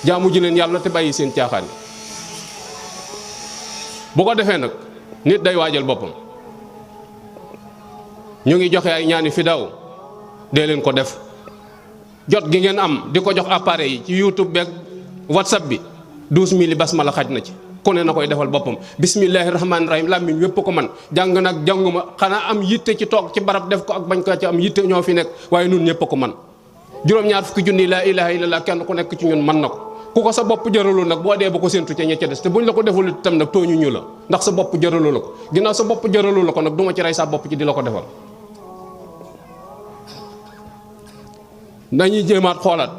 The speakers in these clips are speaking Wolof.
jaamu ji leen yàlla te bàyyi seen caaxaan yi. bu ko defee nag nit day waajal boppam. ñu ngi joxe ay ñaani fi daw dee leen ko def. jot gi ngeen am di ko jox appareil yi ci YouTube beeg WhatsApp bi 12000 basmala xaj na ci ku ne na koy defal boppam. bismillahi rahmaani rahim làmmiñ wépp ko man jàng nag jànguma xanaa am yitte ci toog ci barab def ko ak bañ ko ci am yitte ñoo fi nekk waaye nun ñëpp ko man juróom-ñaar fukki junni laa ilaha illallah kenn ku nekk ci ñun man na ko. ku ko sa bopp jëralul nag boo dee ba ko séntu ca ña ca des te buñ la ko deful itam nag tooñu ñu la ndax sa bopp jëralu la ko ginnaaw sa bopp jëralu la ko nag duma ci rey sa bopp ci di la ko defal. dañuy jéemaat xoolaat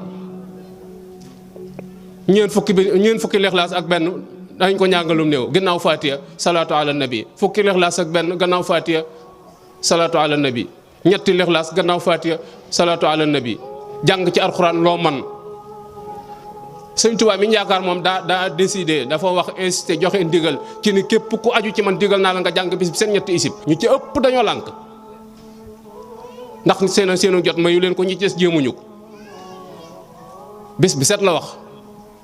ñeent fukki lixlaas ak benn dañ ko ñàngalum néew gannaaw fatiha salaatu ala nabi fukki lixlaas ak benn gannaaw fatiha salaatu ala nabi ñetti lixlaas gannaaw fatiha salaatu ala nabi jàng ci alxuraan loo man. Sëñ Tuubaa mi ñu yaakaar moom daa décidé dafa wax insisté joxe ndigal ci ni képp ku aju ci man digal naa la nga jàng bis bi seen ñetti isib ñu ci ëpp dañoo lànk ndax seenu jot mayu leen ko ñi ci des jéemuñu ko bis bi set la wax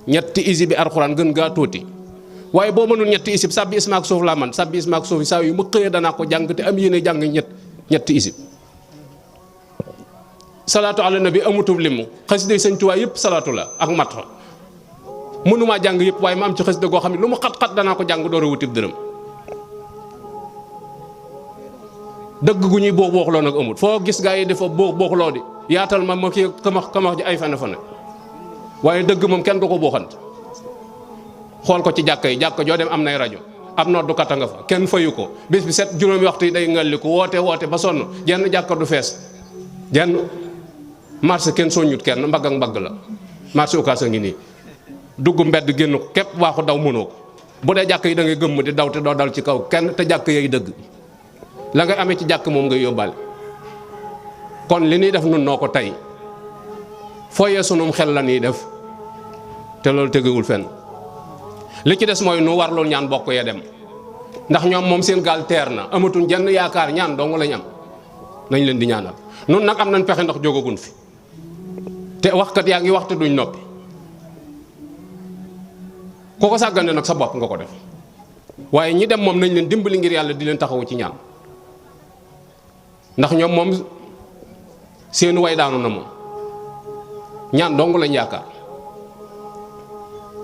ñetti isib bi alxuraan gën gaa tuuti waaye boo mënul ñetti isib sàbbi ismaak suuf laa man sàbbi ismaak suuf saa yu ma xëyee danaa ko jàng te am yéene jàng ñetti isib. salaatu ala nabi amutub limu xasida Sëñ Tuubaa yëpp salaatu la ak mat mënumaa jàng yëpp waaye ma am ci xasida goo xam ne lu mu xat-xat danaa ko jàng door a wutib dërëm. dëgg gu ñuy boox booxloo nag amut foo gis gaa yi dafa boox booxloo di yaatal ma kii kamax ji ay fane waaye dëgg moom kenn du ko booxant. xool ko ci jàkka yi jàkka joo dem am nay rajo am noddukat a nga fa kenn fayu ko bis bi set juróomi waxtu yi day ngalli ko woote ba sonn jenn jàkka du fees jenn marché kenn soññut kenn mbagg ak mbagg la marché Ocass a ngi nii dugg mbedd génn ko képp waaxu daw mënoo ko bu dee jàkk yi da ngay gëmm di daw te doo dal ci kaw kenn te jàkk yay dëgg la ngay amee ci jàkk moom ngay yóbbaale. kon li ñuy def nun noo ko tey fooyee sunum xel la ñuy def te loolu tegewul fenn li ci des mooy nu warlul ñaan bokk ya dem ndax ñoom moom seen gaal teer na amatuñ jenn yaakaar ñaan dong lañ am nañ leen di ñaanal. nun nag am nañ pexe ndax jógagun fi te waxkat yaa ngi waxte duñ noppi ku ko sàggane nag sa bopp nga ko def waaye ñi dem moom nañ leen dimbali ngir yàlla di leen taxawu ci ñaan ndax ñoom moom seenu way daanu na moom ñaan dong lañ yaakaar.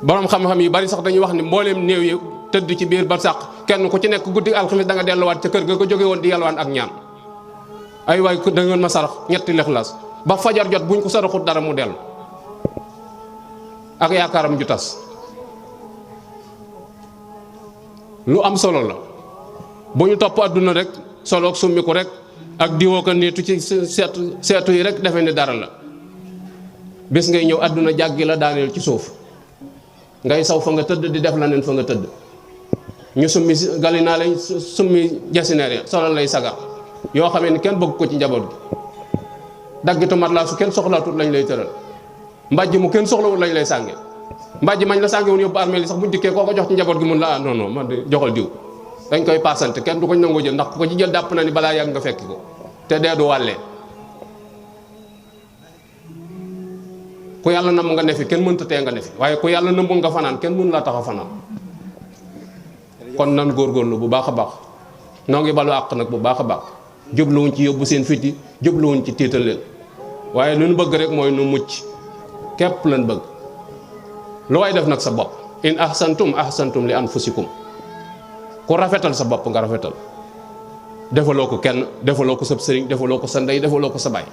borom xam-xam yi bari sax dañuy wax ni mbooleem néew yi tëdd ci biir barsàq kenn ku ci nekk guddi alxamis da nga delluwaat ca kër ga ko jóge woon di yalwaan ak ñaan ay waay da ngeen ma sarax ñetti lixlaas ba fajar jot buñ ko saraxut dara mu dellu ak yaakaaram ju tas. lu am solo la bu ñu topp adduna rek solo ak summi ko rek ak diwoo ko niitu ci seetu yi rek defe ne dara la bés ngay ñëw adduna jàggi la daaneel ci suuf ngay saw fa nga tëdd di def la neen fa nga tëdd ñu summi galinaa lay summi jasineer ya solo lay sagar yoo xamee ni kenn bëgg ko ci njaboot gi daggitu mat laa su kenn soxlaatut lañ lay tëral mbàjj mu kenn soxlawul lañ lay sànge mbàjj mañ la sànge woon yóbbu armée li sax buñ dikkee koo ko jox ci njaboot gi mun la non non man de joxal diw dañ koy paasante kenn du ko nangoo jël ndax ku ko ci jël dàpp na ni balaa yàgg nga fekki ko te dee du wàllee ku yàlla namm nga ne fi kenn mënta tee nga ne fi waaye ku yàlla nëmbu nga fanaan kenn mënu laa tax a fanaan kon nan góorgóorlu bu baax a baax noo ngi balu àq nag bu baax a baax jubluwuñ ci yóbbu seen fit yi jubluwuñ ci tiital leen waaye lu nu bëgg rek mooy nu mucc képp lan bëgg lu way def nag sa bopp in ahsantum li anfusikum ku rafetal sa bopp nga rafetal defaloo ko kenn defaloo ko sa sëriñ defaloo ko sa ndey defaloo ko sa baay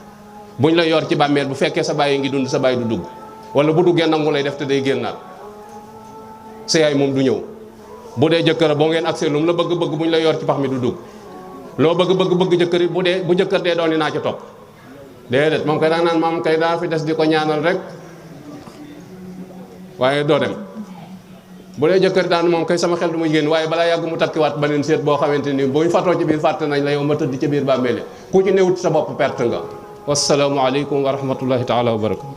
buñ la yor ci bàmmeel bu fekkee sa baay ngi dund sa baay du dugg wala bu duggee nangu lay def te day génnaat sa yaay moom du ñëw bu dee jëkkër boo ngeen accès lu mu la bëgg-bëgg buñ la yor ci pax mi du dugg loo bëgg jëkkër yi bu jëkkër dee doon ni naa ca topp déedéet moom kay daa naan maam kay daa fi des di ko ñaanal rek waaye doo dem bu dee jëkkër daan moom kay sama xel du muy génn waaye balaa yàgg mu takkiwaat beneen seet boo xamante ni boo ñu fatoo ci biir fàtte nañ la yow ma tëdd ci biir bàmmeele ku ci newut sa bopp perte nga wassalaamu aleykum wa rahmatullahi taala wa barakatu